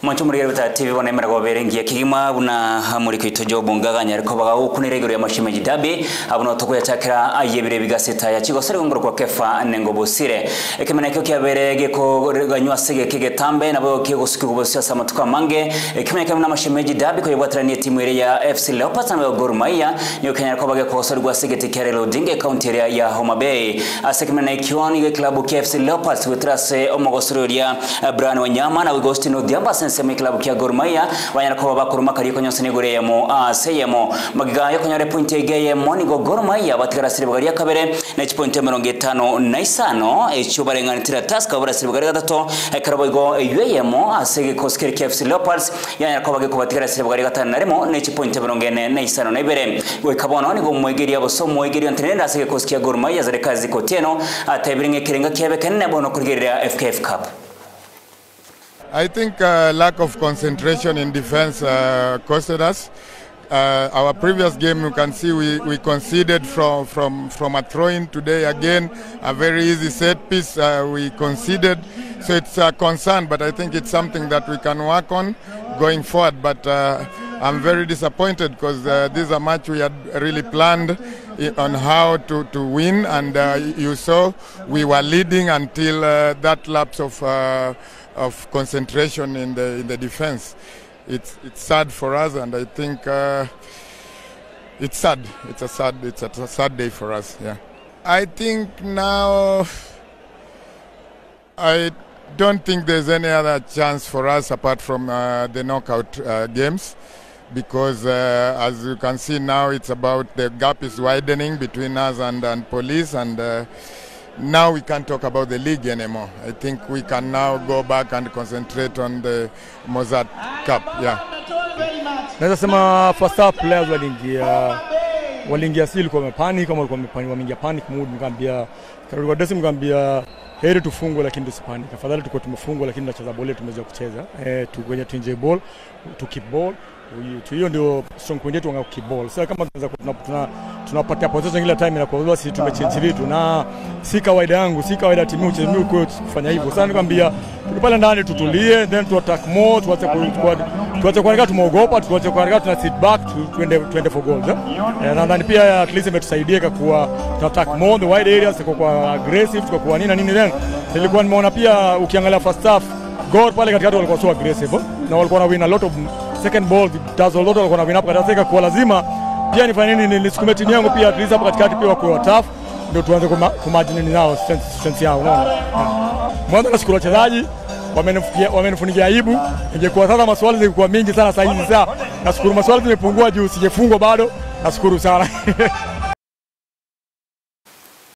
Mwancho muri geta TV bona emera go berengi kigima buna muri kwitojo bungaganya ariko baga ukunirego ya mashimeji dabi abuno toko yachakira ayebire bigaseta ya chigosere ngoro kwa kefa nengo bosire ekemena kyo kyaberege ko ganywa sege kigetambe nabo kigosiki kubosya samatuka mange ekemena kyo na mashimeji dabi ko yobwatrani timu ile ya FC Leopards na Gor Mahia nyo Kenya ko bage ko sori gwa sege tikere loading county area ya Homa Bay asekemena kyo ni club ya FC Leopards witrase omogosororia Brian Wanyama na Agostino Diamba sema klabu kia Gor Mahia wanyana ko bakuruma kari ko nyonsene gore yemo seyemo magiga yo konyare point egeye moni go Gor Mahia batigara siribagari yakabere na point 55 echubarengana taska bara siribagari gatato karabo go yeyemo asege koskeri KFC Leopards yanyana ko bage ko batigara siribagari gatano narimo na point 45 na ibere we kabona ni go mwegeri yabo so mwegeri antrenera asege koskia Gor Mahia zare kazi ko tieno atabiringe kirenga kiabe kanne bono kurgerera FKF Cup. I think lack of concentration in defense costed us. Our previous game, you can see we conceded from a throw-in. Today again, a very easy set piece we conceded. So it's a concern, but I think it's something that we can work on going forward. But I'm very disappointed because this is a match we had really planned on how to win, and you saw we were leading until that lapse of concentration in the defense. It's sad for us, and I think it's sad. It's a sad day for us. Yeah. I think now I don't think there's any other chance for us apart from the knockout games, because as you can see now, it's about the gap is widening between us and police, and now we can't talk about the league anymore. I think we can now go back and concentrate on the Mozart Cup. Yeah. Naweza sema first half players waliingia still kwa panic, kama wameingia panic mood, nikamwambia kwa Desi, nikamwambia heri tufungwe lakini tusipanic. Afadhali tuko tumefungwa lakini tunacheza ball, tumeweza kucheza. Tukwenye tuenjoy ball, to keep ball. Hiyo ndio strong point yetu, ngao keep ball. Sasa kama tunapata possession kila time, na kwa sababu sisi tumechange vitu, na si kawaida yangu, si kawaida timu yetu kufanya hivyo. Sasa nikwambia tulipale ndani tutulie, then to attack more, tuache kuangalia tumeogopa, tuache kuangalia tuna sit back, tuende for goals. Na ndani pia at least imetusaidia kwa to attack more the wide areas, kwa aggressive, kwa nini then nilikuwa nimeona pia ukiangalia first half Gor pale katikati walikuwa so aggressive, na walikuwa na win a lot of second ball, does a lot, walikuwa na win up katika, kwa lazima pia nifanye nini, nisukume timu yangu pia at least hapo katikati pia kwa tough, ndio tuanze kumagine nao strength yao. Unaona, mwanzo nashukuru wachezaji wamenifunikia aibu. Ingekuwa sasa maswali zilikuwa mingi sana sasa hivi. Sasa nashukuru maswali zimepungua juu sijefungwa bado, nashukuru sana.